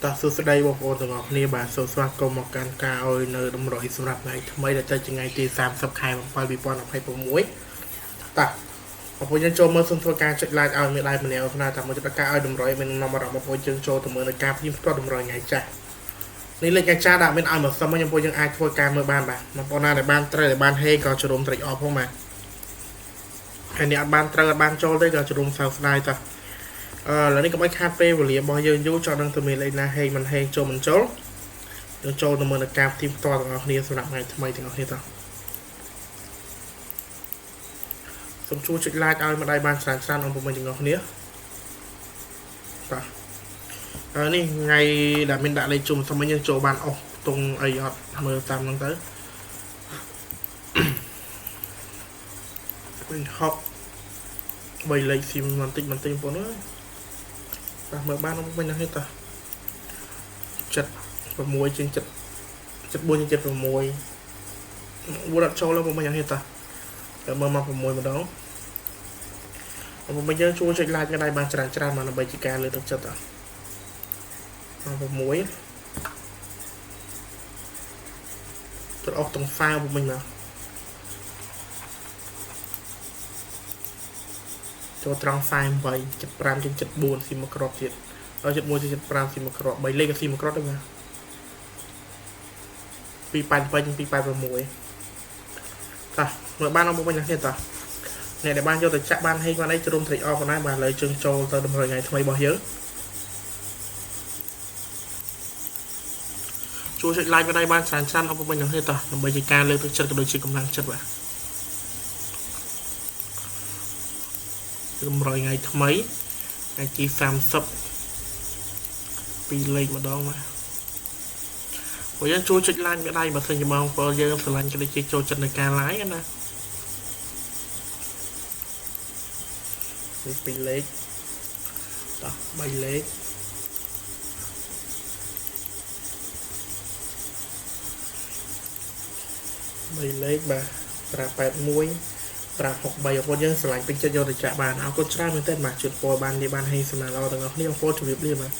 តោះសួស្តីបងប្អូនទាំងអស់គ្នាបាទសូមស្វាគមន៍មកកាន់ការឲ្យនៅតម្រុយសម្រាប់ថ្ងៃថ្មីដែលទៅជាថ្ងៃទី30ខែ7 2026តោះបងប្អូនយើងចូលមើលសូមធ្វើការចុច like ឲ្យមានដៃម្នាក់ក្នុងតាមមួយការឲ្យតម្រុយមាននាំអារម្មណ៍បងប្អូនយើងចូលទៅមើលនៅការព្រៀងផ្ទាត់តម្រុយថ្ងៃចាស់នេះលេខថ្ងៃចាស់ដាក់មានឲ្យមកសុំបងប្អូនយើងអាចធ្វើការមើលបានបាទបងប្អូនណាដែលបានត្រូវដែលបានហេក៏ចូលរួមត្រេកអរផងបាទហើយអ្នកអត់បានត្រូវអត់បានចូលទេក៏ចូលរួមសោកស្ដាយតោះ អឺឥឡូវនេះកុំឲ្យខាតពេលវេលារបស់យើងយូរចង់ដឹងទៅមានលេខណាហេងមិនហេងចូលមិនចូលយើងចូលទៅមើលនៅការទីផ្ទាល់ទាំងអស់គ្នាសម្រាប់ថ្ងៃថ្មីទាំងអស់គ្នាតោះសូមជួយចុច like ឲ្យម្ដាយបានច្រើនច្រើនអង្គពុំទាំងអស់គ្នាបាទអឺនេះថ្ងៃដែលមានដាក់លេខជុំសូមយើងចូលបានអស់ខ្ទង់អីអត់មើលតាមហ្នឹងទៅវិញហុក3លេខស៊ីបន្តិចបន្តិចបងប្អូនអើយបាទមើលបានវិញណាស់នេះតោះ76ជាង7 74ជាង76វល់អត់ចូលទេបងប្អូនយ៉ាងនេះតោះតែមើលមក6ម្ដងបងប្អូនយើងជួយចុច like មានដៃបានច្រើនច្រើនមកដើម្បីជាការលើកទឹកចិត្តតោះមក6ទៅអស់ទាំងហ្វាវបងប្អូនមកចូលត្រង់48 75ជាង74ស៊ីមកគ្រាប់ទៀតដល់71ជាង75ស៊ីមកគ្រាប់3លេខក៏ស៊ីមកគ្រាប់ដែរបាទ288ជាង286តោះមើលបានអស់បងប្អូនគ្នាតោះអ្នកដែលបានយកទៅចាក់បានហេងបានអីជ្រុំត្រេកអរប៉ុណ្ណាបាទឥឡូវជើងចូលទៅតម្រុយថ្ងៃថ្មីរបស់យើងជួយចុច like បណ្ដៃបានច្រើនច្រើនអស់បងប្អូនគ្នាតោះដើម្បីជាការលើកទឹកចិត្តក៏ដូចជាកម្លាំងចិត្តបាទតម្រុយថ្ងៃថ្មីថ្ងៃទី30ពីរលេខម្ដងបាទព្រោះយើងជួយចុច like បណ្ដៃបើសិនជាបងប្អូនយើងស្រឡាញ់ក៏ដូចជាចូលចិត្តនៅការ like ណានេះពីរលេខតោះ3លេខ3លេខបាទ581 563បងប្អូនយើងស្រឡាញ់ពេញចិត្តយកទៅចាក់បានអរគុណច្រើនមែនទែនបាទជូនពរបាននេះបានហេសំណាងល្អទាំងអស់គ្នាបងប្អូនជម្រាបលាបាទ។